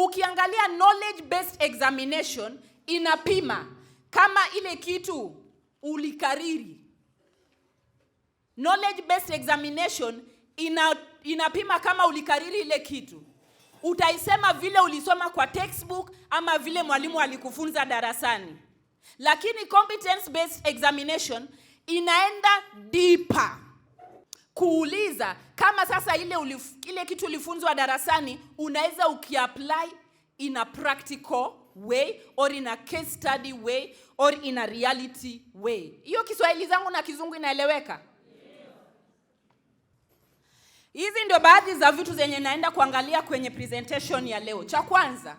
Ukiangalia knowledge based examination, inapima kama ile kitu ulikariri. Knowledge based examination inapima kama ulikariri ile kitu. Utaisema vile ulisoma kwa textbook ama vile mwalimu alikufunza darasani. Lakini competence based examination inaenda deeper kuuliza kama sasa ile kitu ulifunzwa darasani unaweza ukiapply in a practical way or in a case study way or in a reality way. Hiyo Kiswahili zangu na Kizungu inaeleweka? Hizi ndio baadhi za vitu zenye naenda kuangalia kwenye presentation ya leo. Cha kwanza,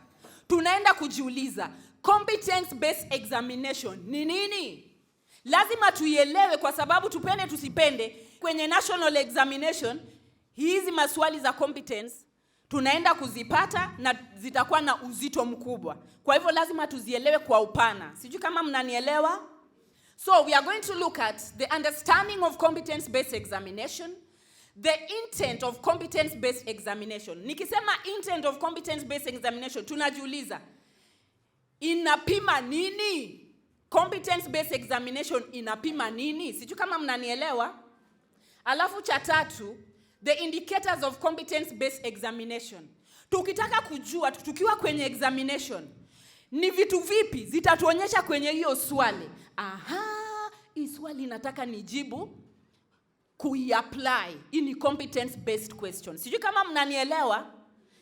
tunaenda kujiuliza, competence based examination ni nini? Lazima tuielewe kwa sababu, tupende tusipende, kwenye national examination hizi maswali za competence tunaenda kuzipata na zitakuwa na uzito mkubwa. Kwa hivyo lazima tuzielewe kwa upana. Sijui kama mnanielewa? So we are going to look at the understanding of competence based examination, the intent of competence based examination. Nikisema intent of competence based examination, tunajiuliza, inapima nini? Competence based examination inapima nini? Sijui kama mnanielewa. Alafu cha tatu, the indicators of competence based examination. Tukitaka kujua tukiwa kwenye examination ni vitu vipi zitatuonyesha kwenye hiyo swali. Aha, hii swali nataka nijibu kuiapply. Hii ni competence based question. Sijui kama mnanielewa.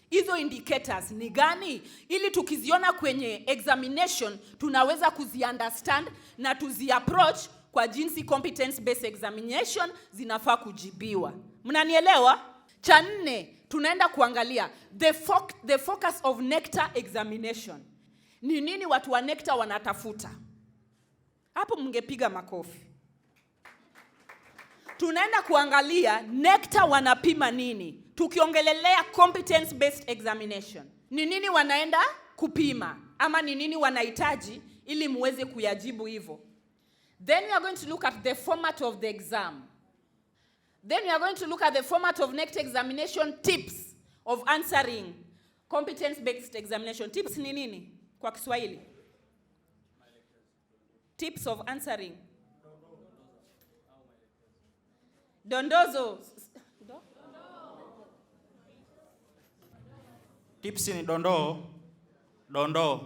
Hizo indicators ni gani, ili tukiziona kwenye examination tunaweza kuziunderstand na tuziapproach kwa jinsi competence based examination zinafaa kujibiwa. Mnanielewa? Cha nne, tunaenda kuangalia the focus of NECTA examination. Ni nini watu wa NECTA wanatafuta? Hapo mngepiga makofi. Tunaenda kuangalia NECTA wanapima nini. Tukiongelelea competence based examination, ni nini wanaenda kupima ama ni nini wanahitaji ili muweze kuyajibu hivyo. Then we are going to look at the format of the exam. Then we are going to look at the format of NECTA examination, tips of answering competence based examination. Tips ni nini kwa Kiswahili? Tips of answering. Dondozo. Do? Tips ni dondoo, dondoo.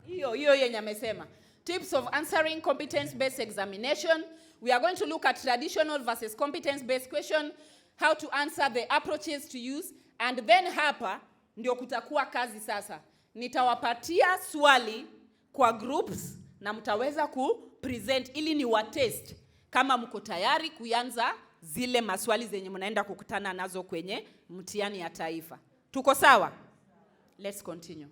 Hiyo hiyo yenye amesema. Tips of answering competence based examination. We are going to look at traditional versus competence based question, how to answer, the approaches to use, and then hapa ndio kutakuwa kazi sasa. Nitawapatia swali kwa groups na mtaweza ku present ili ni wa test kama mko tayari kuanza zile maswali zenye mnaenda kukutana nazo kwenye mtihani ya taifa. Tuko sawa? Let's continue.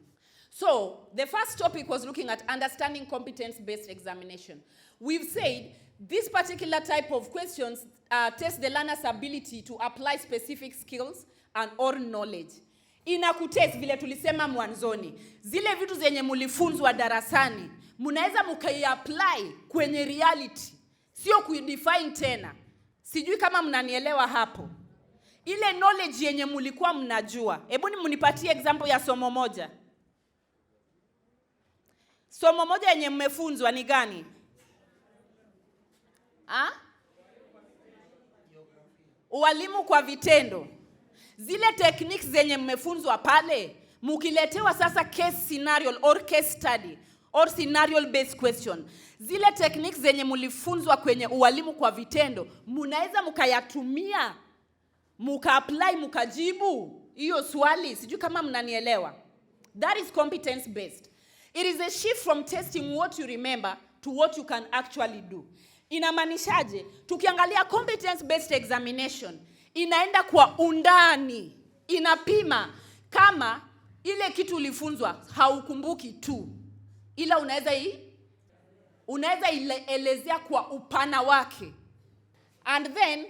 So, the first topic was looking at understanding competence-based examination. We've said this particular type of questions test the learner's ability to apply specific skills and or knowledge. Inakutest vile tulisema mwanzoni, zile vitu zenye mulifunzwa darasani mnaweza mukaiapply kwenye reality, sio kuidefine tena. Sijui kama mnanielewa hapo. Ile knowledge yenye mulikuwa mnajua, hebu ni mnipatie example ya somo moja. Somo moja yenye mmefunzwa ni gani? Ha? Ualimu kwa vitendo. Zile techniques zenye mmefunzwa pale, mukiletewa sasa case scenario or case study or scenario based question, zile techniques zenye mulifunzwa kwenye ualimu kwa vitendo, munaweza mkayatumia, muka-apply, mukajibu hiyo swali. Sijui kama mnanielewa. That is competence based. It is a shift from testing what you remember to what you can actually do. Inamaanishaje? Tukiangalia competence based examination inaenda kwa undani, inapima kama ile kitu ulifunzwa haukumbuki tu, ila unaweza elezea kwa upana wake. And then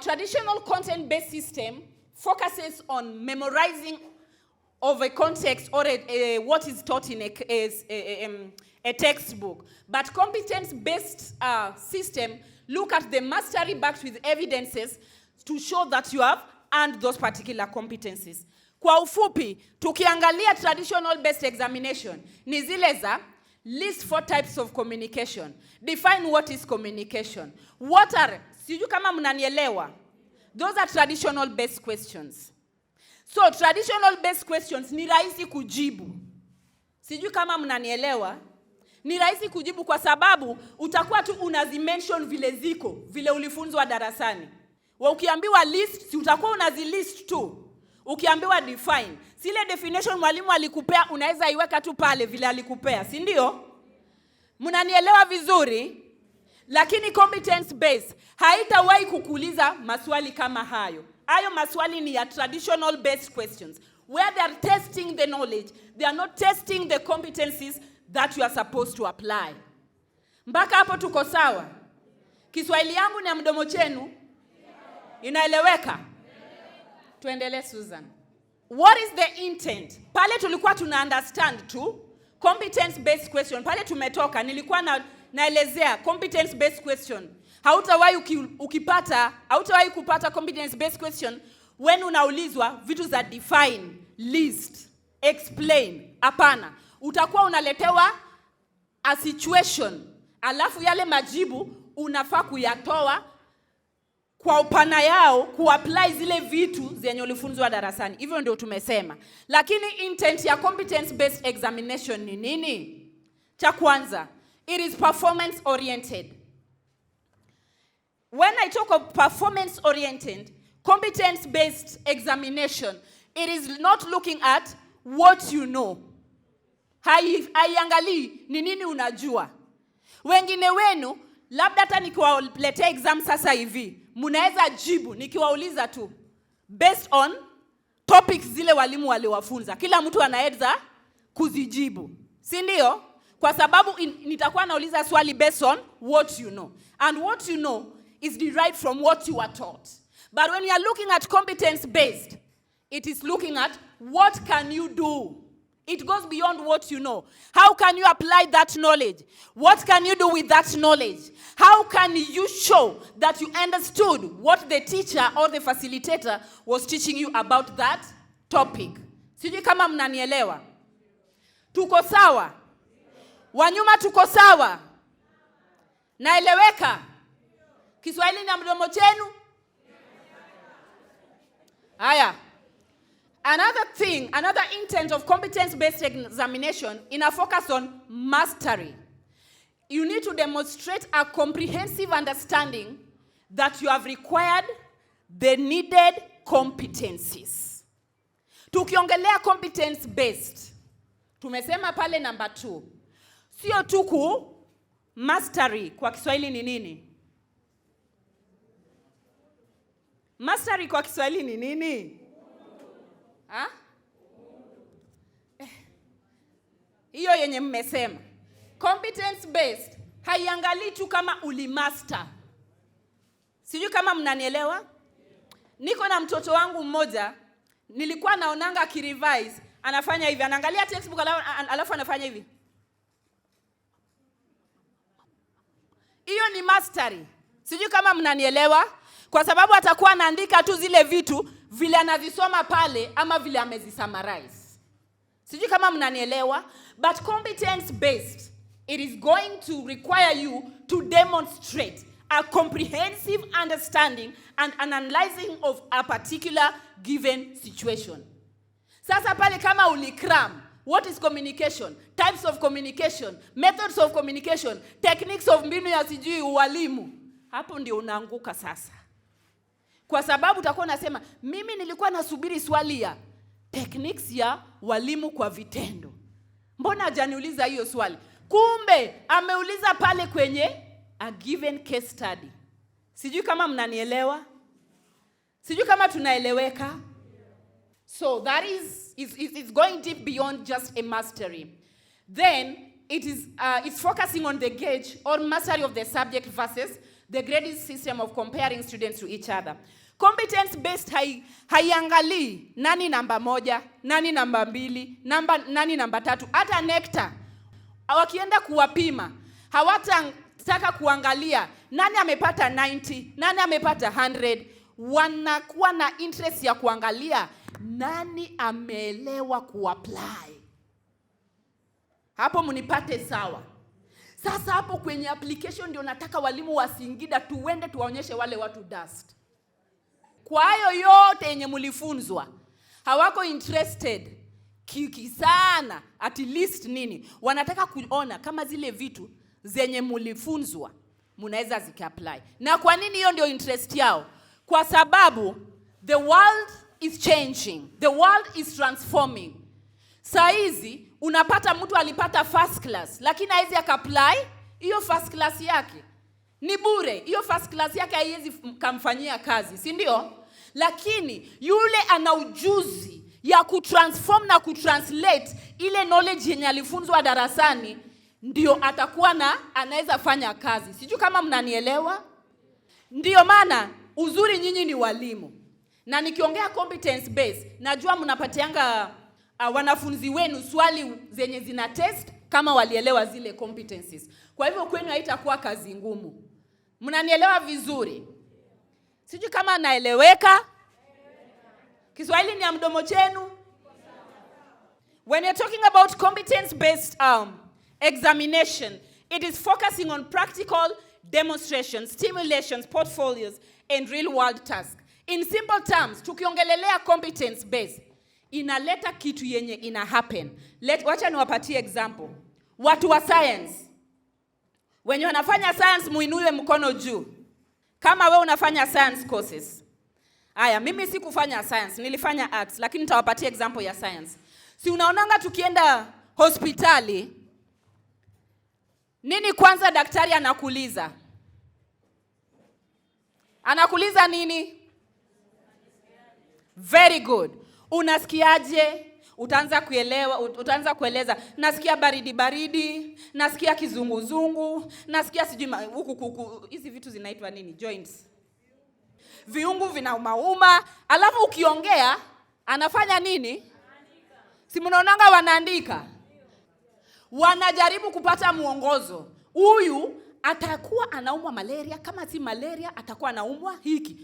traditional content based system focuses on memorizing of a context or what is taught in a textbook. But competence-based system look at the mastery backed with evidences to show that you have earned those particular competencies. Kwa ufupi, tukiangalia traditional based examination ni zile za list four types of communication, define what is communication, what are, sijui kama mnanielewa. Those are traditional based questions. So traditional based questions ni rahisi kujibu. Sijui kama mnanielewa. Ni rahisi kujibu kwa sababu utakuwa tu unazimention vile ziko, vile ulifunzwa darasani. Wa ukiambiwa list, si utakuwa unazilist tu. Ukiambiwa define, zile definition mwalimu alikupea unaweza iweka tu pale vile alikupea, si ndio? Mnanielewa vizuri? Lakini competence based haitawahi kukuuliza maswali kama hayo. Hayo maswali ni ya traditional based questions where they are testing the knowledge, they are not testing the competencies that you are supposed to apply. Mpaka hapo tuko sawa? Kiswahili yangu ni ya mdomo chenu inaeleweka? Tuendelee, Susan. What is the intent? Pale tulikuwa tuna understand tu competence based question. Pale tumetoka nilikuwa naelezea competence based question. Hautawahi ukipata, hautawahi kupata competence based question when unaulizwa vitu za define, list, explain. Hapana. Utakuwa unaletewa a situation, alafu yale majibu unafaa kuyatoa kwa upana yao kuapply zile vitu zenye ulifunzwa darasani. Hivyo ndio tumesema. Lakini intent ya competence based examination ni nini? Cha kwanza, it is performance oriented. When I talk of performance oriented, competence based examination, it is not looking at what you know. Haiangalii ni nini unajua. Wengine wenu labda hata nikiwaletea exam sasa hivi mnaweza jibu nikiwauliza tu based on topics zile walimu waliwafunza, kila mtu anaweza kuzijibu, si ndio? Kwa sababu nitakuwa nauliza swali based on what you know, and what you know is derived from what you are taught. But when you are looking at competence based, it is looking at what can you do. It goes beyond what you know. How can you apply that knowledge? What can you do with that knowledge? How can you show that you understood what the teacher or the facilitator was teaching you about that topic? Sijui kama mnanielewa. Tuko sawa? Wanyuma tuko sawa? Naeleweka? Kiswahili na mdomo chenu? Haya. Another thing, another intent of competence-based examination ina focus on mastery. You need to demonstrate a comprehensive understanding that you have required the needed competencies. Tukiongelea competence based, tumesema pale number 2. Sio tu ku mastery kwa Kiswahili ni nini? Mastery kwa Kiswahili ni nini? Ha? Hiyo yenye mmesema. Competence based haiangalii tu kama ulimaster. Sijui kama mnanielewa? Niko na mtoto wangu mmoja, nilikuwa naonanga akirevise, anafanya hivi, anaangalia textbook alafu anafanya hivi. Hiyo ni mastery. Sijui kama mnanielewa? Kwa sababu atakuwa anaandika tu zile vitu vile anavisoma pale ama vile amezisummarize. Sijui kama mnanielewa, but competence based, it is going to require you to demonstrate a comprehensive understanding and an analyzing of a particular given situation. Sasa pale kama ulicram, what is communication, types of communication, methods of communication, techniques of mbinu ya sijui ualimu, hapo ndio unaanguka sasa. Kwa sababu utakuwa unasema mimi nilikuwa nasubiri swali ya techniques ya walimu kwa vitendo. Mbona hajaniuliza hiyo swali? Kumbe ameuliza pale kwenye a given case study. Sijui kama mnanielewa? Sijui kama tunaeleweka? So that is going deep beyond just a mastery. Then it's focusing on the gauge or mastery of the subject versus the grading system of comparing students to each other. Competence based haiangalii nani namba 1, nani namba 2, nani namba 3, hata NECTA. Wakienda kuwapima, hawatataka kuangalia nani amepata 90, nani amepata 100. Wanakuwa na interest ya kuangalia nani ameelewa kuapply. Hapo mnipate sawa. Sasa hapo kwenye application ndio nataka walimu wa Singida tuende tuwaonyeshe wale watu dust. Kwa hayo yote yenye mlifunzwa, hawako interested kiki sana at least nini, wanataka kuona kama zile vitu zenye mlifunzwa mnaweza zikaapply. Na kwa nini hiyo ndio interest yao? Kwa sababu the world is changing, the world is transforming. Saa hizi unapata mtu alipata first class, lakini hawezi akaapply hiyo first class yake ni bure. Hiyo first class yake haiwezi kamfanyia kazi, si ndio? Lakini yule ana ujuzi ya kutransform na kutranslate ile knowledge yenye alifunzwa darasani, ndio atakuwa na anaweza fanya kazi. Sijui kama mnanielewa. Ndiyo maana uzuri nyinyi ni walimu, na nikiongea competence base, najua mnapatianga wanafunzi wenu swali zenye zina test kama walielewa zile competencies. Kwa hivyo kwenu haitakuwa kazi ngumu. Mnanielewa vizuri? Sijui kama naeleweka. Kiswahili ni ya mdomo chenu. When you're talking about competence-based examination, it is focusing on practical demonstrations, stimulations, portfolios, and real-world tasks. In simple terms, tukiongelelea competence-based, inaleta kitu yenye ina happen. Wacha niwapatie example. Watu wa science, wenye wanafanya science muinue mkono juu. Kama we unafanya science courses. Aya, mimi sikufanya science, nilifanya arts, lakini nitawapatia example ya science. Si unaonanga tukienda hospitali, nini kwanza daktari anakuuliza? Anakuuliza nini? Very good. Unasikiaje? Utaanza kuelewa, utaanza kueleza, nasikia baridi baridi, nasikia kizunguzungu, nasikia sijui huku kuku, hizi vitu zinaitwa nini? Joints. Viungu vinaumauma, alafu ukiongea anafanya nini? Si mnaonanga wanaandika? Wanajaribu kupata mwongozo. Huyu atakuwa anaumwa malaria, kama si malaria atakuwa anaumwa hiki.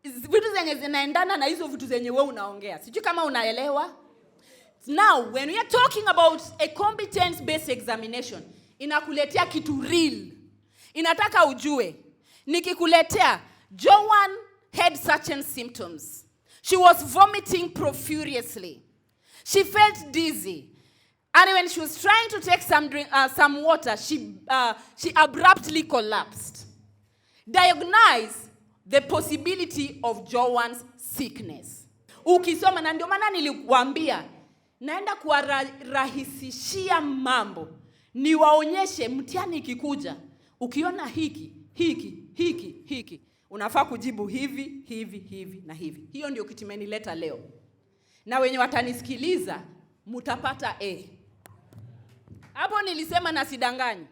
Vitu zenye zinaendana na hizo vitu zenye wewe unaongea. Sijui kama unaelewa. Now, when we are talking about a competence-based examination, inakuletea kitu real. Inataka ujue. Nikikuletea, Joan had certain symptoms. She was vomiting profusely. She felt dizzy. And when she was trying to take some drink, some water, she abruptly collapsed. Diagnose the possibility of Joan's sickness. Ukisoma, na ndio maana nilikwambia naenda kuwarahisishia mambo, niwaonyeshe mtihani ikikuja, ukiona hiki hiki hiki hiki, unafaa kujibu hivi hivi hivi na hivi. Hiyo ndio kitu imenileta leo, na wenye watanisikiliza mutapata A. Hapo nilisema na sidanganyi.